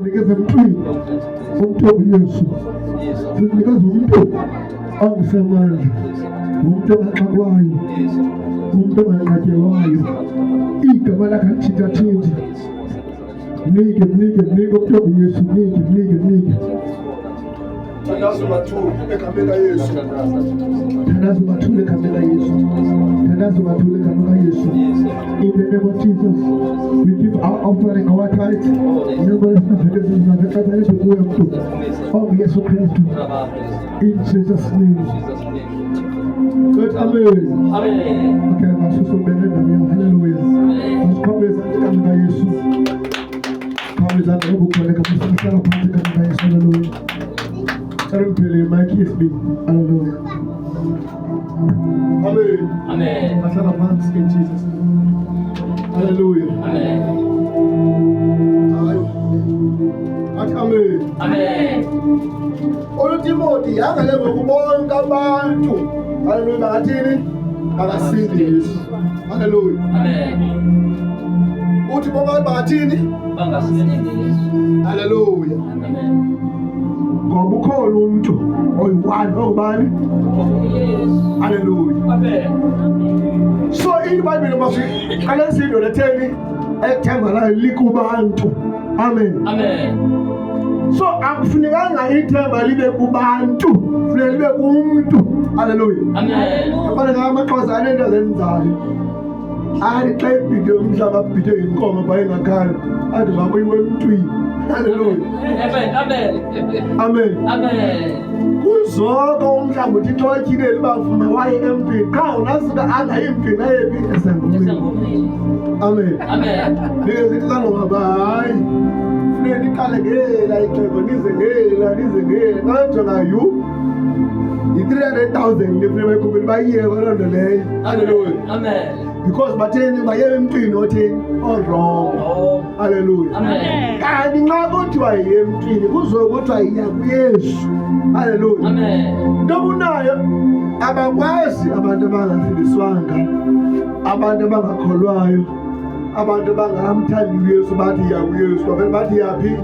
Nikeza emntwini umntu onguYesu, sinikeza umntu ongusemandla, umntu ongaxakwayo, umntu onganqatyelwayo, igama lakhe alitshintshatshintshi. Mnike, mnike, mnike umntu onguYesu, mnike, mnike, mnike. Thandaza ungathuki egameni kaYesu. Thandaza ungathuli egameni kaYesu. Thandaza ungathuli egameni kaYesu. In the name of Jesus, we give our offering, our tithes. Kuye mntu onguYesu Kristu. In Jesus' name. Good, amen. Amen. Okay, masusubele endaweni yam. Hallelujah. Masiqhwabe izandla egameni kaYesu. Qhwabe izandla ngoba ukhona egameni. Sihlala phantsi egameni kaYesu. Hallelujah. Cela ungiphele imayikhi yesibini. Hallelujah. Amen. Amen. Bahlala phansi in Jesus' name. Hallelujah. Amen. Hayi. Athi amen. Amen. OluTimoti yangale ngoku bonke abantu. Hallelujah. Bangathini? Bangasindiswa. Hallelujah. Amen. Uthi bonke abantu bangathini? Bangasindiswa. Hallelujah. Amen. Ngoba ukhona umntu oyi-one ongubani? Hallelujah. Amen. So iBhayibhile masiqale sindo letheni ethemba layo likubantu. Amen. Amen. So akufunekanga ithemba libe kubantu, funeka libe kumntu. Hallelujah. Amen. Yabona amaXhosa anento azenzayo. Athi xa ibhide umhlaba abhide yinkomo bayingakhali, athi makuyiwe emntwini. Hallelujah. Amen. Amen. Amen. Amen. Kuzoko umhlaba uThixo watyhilele uba waye emntwini qha unasuka angayi emntwini ayephi esangomeni. Esangomeni. Amen. Amen. Ndike sangoma ba hayi funeka niqale ngela ixhego nize ngela nize ngela xa jonga yu yi-300,000 le funeka bayikhuphile bayiyeke loo nto leyo. Hallelujah. Amen. Because batheni baye emntwini otheni o-wrong. Oh. Hallelujah. Amen. Kanti nxa kuthiwa yiye emntwini kuzobe kuthiwa yiya kuYesu. Hallelujah. Amen. Into obunayo abakwazi abantu abangasindiswanga, abantu abangakholwayo, abantu abangamthandi uYesu bathi yiya kuYesu, bavele bathi yaphi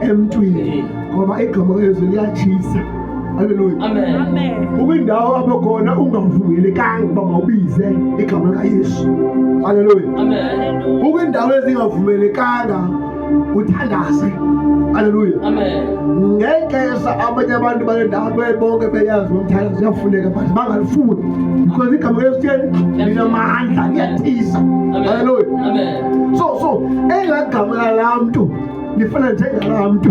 emntwini, ngoba igama kaYesu liyatshisa. Hallelujah. Amen. Ukwindawo apho khona ungavumelekanga uba mawubize igama likaYesu. Hallelujah. Amen. Ukwindawo ezingavumelekanga uthandaze. Hallelujah. Amen. Ngexesha abanye abantu bale ndawo bonke beyazi umthandazo uyafuneka, but bangalifuni because igama kaYesu theni linamandla, liyathisa. Hallelujah. Amen. So elaa gama lalaa mntu lifana njengalaa mntu,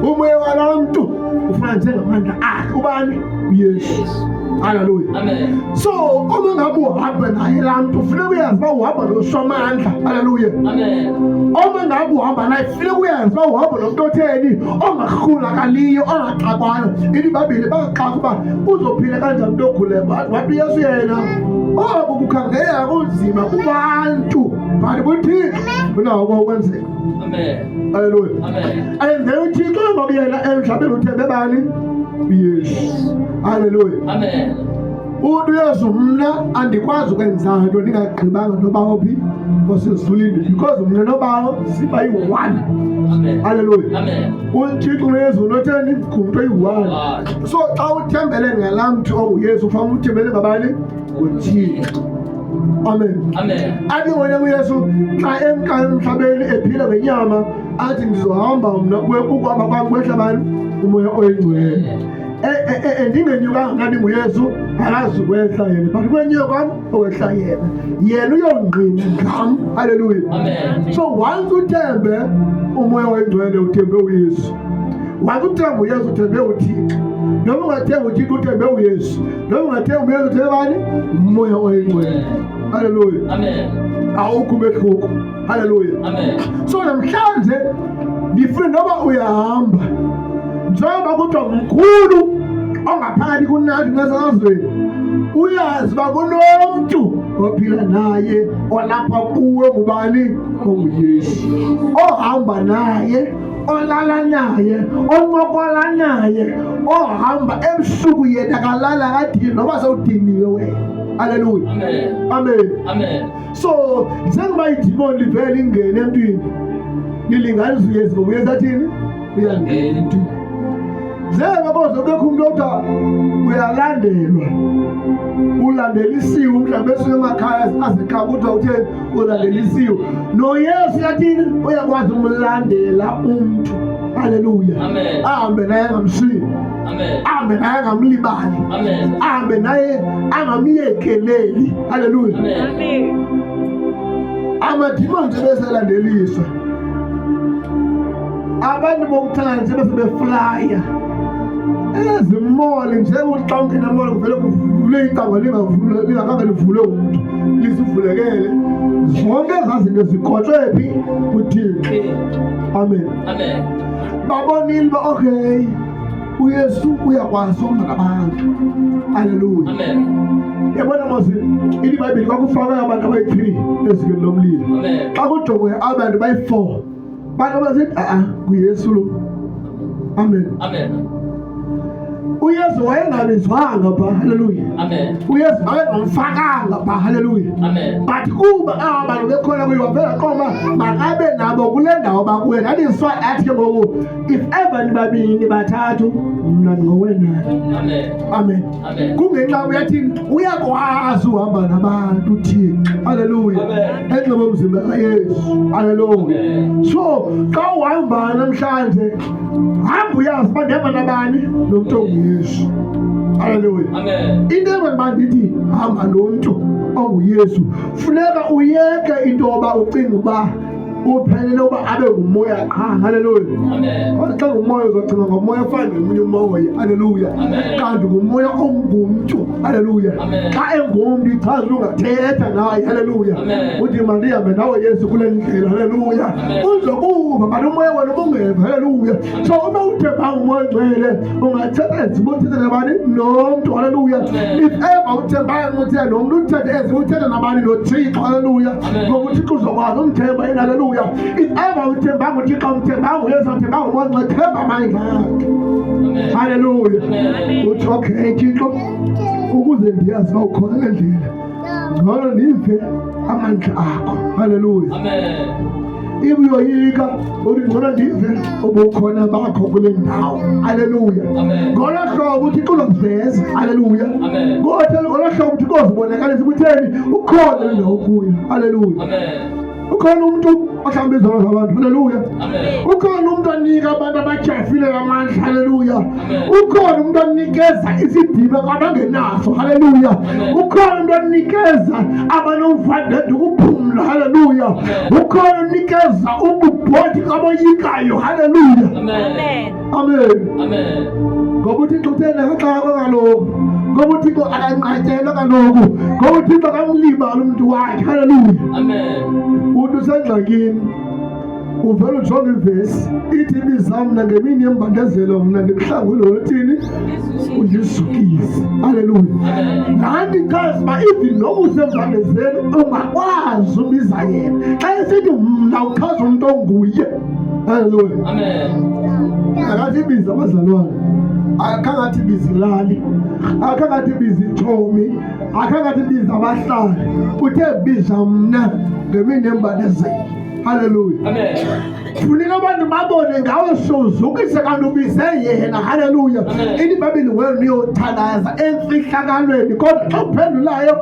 umoya walaa mntu ufana njengamandla akhe. Ubani? UYesu. Yes. Hallelujah. Amen. So uma ngabe uhamba naye laa mntu funeka uyazi uba uhamba nosomandla. Hallelujah. Amen. Uma ngabe uhamba naye funeka uyazi uba uhamba nomntu otheni, ongahlulakaliyo, ongaxakwayo. Ithi babili baxaka uba uzophila kanjani umntu ogulayo. Wathi uYesu yena oku kukhangeleka kunzima kubantu, but kuThixo unako ukwenzeka. Amen. Hallelujah. Amen. And then uThixo ngoku yena emhlabeni uthembe bani? UYesu. Hallelujah. Amen. Uthi uYesu mna andikwazi ukwenza nto ndingagqibanga nobawo phi osezulwini, because mna nobawo siba yi-one. Amen. Hallelujah. Amen. UThixo noYesu unotheni ngumntu oyi-one. One. So xa uthembele ngalaa mntu onguYesu ufanele uthembele ngabani? NguThixo. Amen. Amen. Athi wena uYesu xa emka emhlabeni ephila ngenyama athi ndizohamba mna ukuhamba kwam kwehla bani? Umoya oyingcwele. Ndingenyukanga mna ndinguYesu akazi kwehla yena, but kwenyuka kwam okwehla yena, yena uyongqina ngam. Hallelujah. Amen. So once uthembe umoya oyingcwele uthembe uYesu, once uthembe uYesu uthembe uThixo, noma ungathemba uThixo uthembe uYesu, noma ungathemba uYesu uthembe bani? Umoya oyingcwele. Hallelujah. Amen. Awukho umehluko. Hallelujah. Amen. So namhlanje ndifuna noba uyahamba njengoba kuthiwa mkhulu ongaphakathi kunathi nasazweni, uyazi uba kunomntu ophila naye olapha kuwe, ngubani? OnguYesu, ohamba naye, olala naye, oncokola naye, ohamba ebusuku yena kalala kadini noba sewudiniwe wena. Haleluya. Amen. Amen. Amen. So njengoba idimoni livele ingene emntwini Nilinganisa uYesu ngoba uYesu athini? Uyangena emntwini. Zeke koze kubekho umntu othiwa uyalandelwa. Ulandelisiwe umhlawumbi esuke emakhaya azekhaya kuthiwa utheni ulandelisiwe. NoYesu uyathini? Uyakwazi umlandela umntu. Haleluya. Ahambe naye angamshiyi. Ahambe naye angamlibali. Ahambe naye angamyekeleli. Haleluya. Amadimoni nje beselandeliswa. Abantu bokuthanda nje bese beflya. Ezimoli nje uthi xa ungena emall kuvele kuvule icango lingavule lingakhange livulwe umntu lizivulekele. Zonke ezaa zinto zikotshwe phi kuThixo. Amen. Amen. Babonile uba okay uYesu uyakwazi uhamba nabantu. Haleluya. Amen. Yabona mos ithi iBhayibhile kwakufakwe abantu abayi-3 ezikweni lomlilo. Amen. Xa kujongwe abantu bayi-4 bantu abasithi a-a nguYesu lo. Amen. Amen. uYesu wayengabizwanga pha, haleluya. Amen. uYesu wayengamfakanga pha, haleluya. Amen. But kuba aba bantu bekhona kuyo wavela qoma makabe nabo kule ndawo bakuyo. That is why athi ke ngoku if ever nibabini bathathu mna ndingowenani. Amen. Amen. Amen. Kungenxa uyathini uyakwazi uhamba nabantu uThixo. Haleluya. Amen. Enxibe umzimba kaYesu. Haleluya. Amen. So xa uhamba namhlanje hamba uyazi uba ndihamba nabani nomntu onguYesu. Haleluya. Amen. Into ebenza uba ndithi hamba nomntu onguYesu funeka uyeke into yoba ucinga uba uphelele uba abe ngumoya qha. Haleluya. Amen. Kodwa xa ngumoya uzocinga ngomoya ofana nomunye umoya. Haleluya. Amen. Kanti ngumoya ongumntu. Haleluya. Amen. Xa engumntu ichaza ungathetha naye. Haleluya. Amen. Uthi mandihambe nawe Yesu kule ndlela. Haleluya. Amen. Uzokuva but umoya wena ubungeva. Haleluya. So uma uthemba umoya ongcwele ungathetha ezinto uthethe nabani nomntu. Haleluya. Amen. If ever uthembanga uthetha nomntu uthethe ezinto uthethe nabani noThixo. Haleluya. Amen. Ngoba uThixo uzokwazi umthemba yena. Haleluya. If ever uthembanga uThixo umthembanga uYesu umthembanga umoya ongcwele themba amandla akhe. Amen. Haleluya. Amen. Uthi okay Thixo ukuze ndiyazi uba ukhona le ndlela ngcono ndive amandla akho. Haleluya. Amen. Ibe uyoyika uthi ngcono ndive ubukhona bakho kule ndawo. Haleluya. Amen. Ngolo hlobo uThixo uzokuveza. Haleluya. Amen. Ngolo hlobo uThixo uzozibonakalisa ukutheni ukhona le ndawo kuyo. Haleluya. Amen. Ukhona umuntu ohlamba izono zabantu. Haleluya. Amen. Ukhona umuntu onika abantu abatyhafile amandla. Haleluya. Amen. Ukhona umuntu onikeza isidima kwabangenaso. Haleluya. Amen. Ukhona umuntu onikeza abanomvandedwa ukuphumla. Haleluya. Amen. Ukhona onikeza ububhodi kwaboyikayo. Haleluya. Amen. Amen. Amen. Ngoba uThixo utheni akaxakwa kaloku. Ngoba uThixo akanqatyelwa kaloku. Ngoba uThixo akamlibali umntu wakhe. Haleluya. Amen. Uthi usengxakini uvele ujonge ivesi ithi ibiza mna ngemini yembandezelo mna ndikuhlangule uthini undizukise. Haleluya. Amen. Laa ichaza uba even noba usembandezeli ungakwazi ubiza yena. Xa esithi mna uchaza umntu onguye. Haleluya. Amen. Akathi ibiza abazalwane, akhangathi ibiza ilali, akhangathi ibiza itshomi, akhangathi ibiza abahlali. Uthe biza mna ngemini yembandezelo. Haleluya. Amen. Funeka abantu babone ngawe sowuzukise kanti ubize yena. Haleluya. Amen. Ithi iBhayibhile wena uyothandaza emfihlakalweni kodwa xa uphendulayo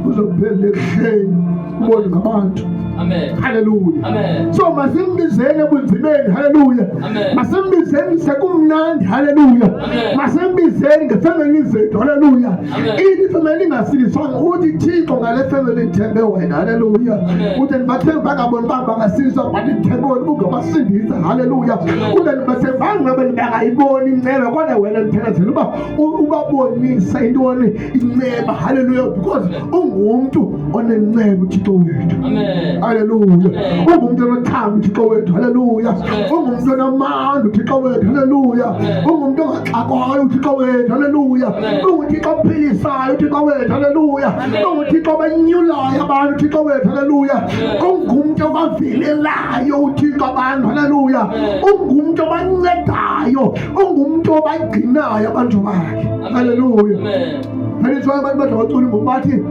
uzokuphendula ekuhleni ubone ngabantu. Amen. Haleluya. Amen. So masimbizeni ebunzimeni. Haleluya. Amen. Masimbizeni sekumnandi. Haleluya. Amen. Masimbizeni ngefemeli zethu. Haleluya. Amen. Ithi ifemeli ingasiliswanga uthi Thixo ngale femeli ndithembe wena. Haleluya. Amen. Uthi ndibathembe bangaboni uba bangasindiswa but ndithembe wena uba ungabasindisa. Haleluya. Amen. Uthi ndibathembanga ngabe bangayiboni inceba kodwa wena ndithandazela uba ubabonise intoni inceba. Haleluya. Because ungumntu onenceba uThixo wethu. Amen. Haleluya. Amen. Ungumntu onothando uThixo wethu. Haleluya. Amen. Ungumntu onamandla uThixo wethu. Haleluya. Amen. Ungumntu ongaxakwayo uThixo wethu. Haleluya. Amen. UnguThixo ophilisayo uThixo wethu. Haleluya. Amen. UnguThixo obanyulayo abantu uThixo wethu. Haleluya. Amen. Ungumntu obavelelayo uThixo abantu. Haleluya. Amen. Ungumntu obancedayo. Ungumntu obagcinayo abantu bakhe. Haleluya. Amen. Phela abantu badla bacula ingoma bathi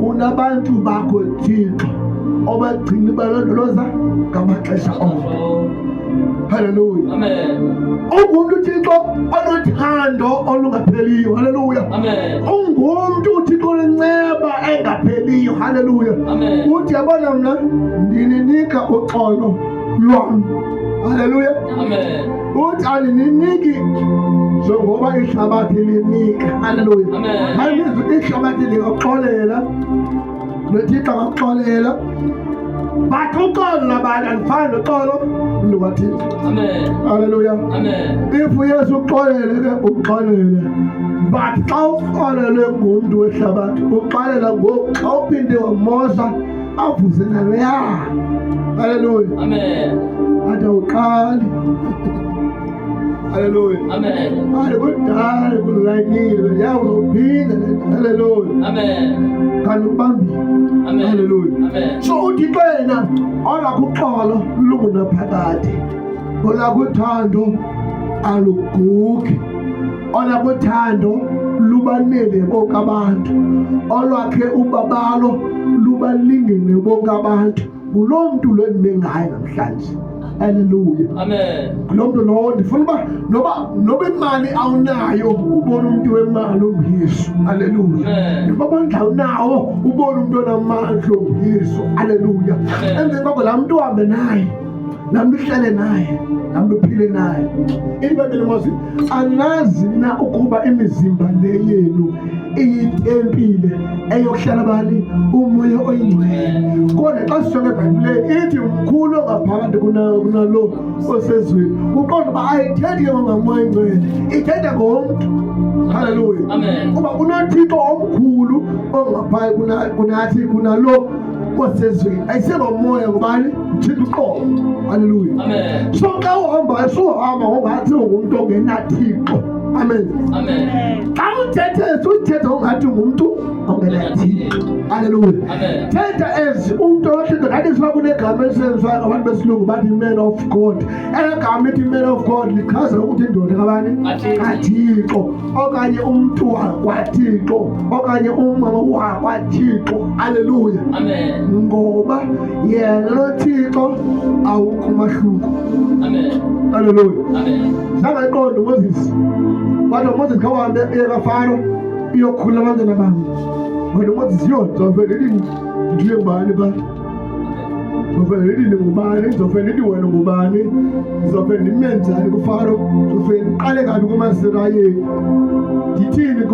unabantu bakho Thixo. Obagcina balondoloza ngamaxesha onke. Haleluya. Amen. Ungumntu uThixo onothando olungapheliyo. Haleluya. Amen. Ungumntu uThixo onenceba engapheliyo. Haleluya. Amen. Uthi yabona mna ndininika uxolo lwam. Haleluya. Amen. Uthi andininiki njengoba ihlabathi linika. Haleluya. Amen. Haleluya. Ihlabathi lingakuxolela. NoThixo angakuxolela. But uxolo labantu alifani noxolo lukaThixo. Amen. Haleluya. Amen. If uYesu uxolele ke uxolele. But xa uxolelwe ngumntu wehlabathi uxolela ngoku xa uphinde wamosa avuse naleya. Haleluya. Amen. Athi awuqali. Haleluya. Amen. Hayi kudala kulayinile bendiyazi uzophinda le nto. Haleluya. Amen. Kanti ubambile. Amen. Haleluya. Amen. So uThixo yena olakho uxolo lungunaphakade. Olakho uthando alugugi. Olakho uthando lubanele bonke abantu. Olwakhe ubabalo lubalingene bonke abantu. Nguloo mntu lo endime ngaye namhlanje. Haleluya. Amen. Ngulo mntu lowo ndifuna uba noba imali awunayo ubone umntu wemali onguYesu. Haleluya. Amen. Noba amandla awunawo ubone umntu onamandla onguYesu. Haleluya. Amen. Emveni koko laa mntu uhambe naye, laa mntu uhlale naye, laa mntu uphile naye. IBhayibhile mos anazi na ukuba imizimba le yenu iyitempile eyokuhlala bani? Umoya oyingcwele. Kodwa xa sijonge eBhayibhileni ithi mkhulu ongaphakathi kunalo osezweni. Uqonda uba ayithethi ke ngomoya oyingcwele, ithetha ngomntu. Haleluya. Amen. Kuba kunoThixo omkhulu ongaphaya kunathi kunalo osezweni. Ayisengomoya ngubani? Thixo uqobo. Haleluya. Amen. So xa uhamba suhamba ngongathi ungumntu ongenaThixo. Amen. Amen. Xa uthethe suthetha ungathi ungumntu ongenaThixo. Haleluya. Amen. Thetha as umntu onoThixo. Ndathi siba kunegama elisetyenziswayo ngabantu besilungu bathi man of God. Elaa gama lithi man of God lichaza ukuthi indoda kabani? KaThixo. KaThixo. Okanye umntu wakwaThixo. Okanye umama wakwaThixo. Haleluya. Amen. Ngoba yena noThixo awukho umahluko. Amen. Haleluya. Amen. Zange ayiqonde uMoses. Wathi uMoses khawuhambe uye kaFaro uyokhulula abantwana bam. Wathi uMoses, yho, ndizawuvele ndithi ndiye ngubani phaa? Ndizawuvele ndithi ndingubani? Ndizawuvele ndithi wena ungubani? Ndizawuvele ndime njani kuFaro? Ndizawuvele ndiqale kabi kumaSirayeli? Ndithini?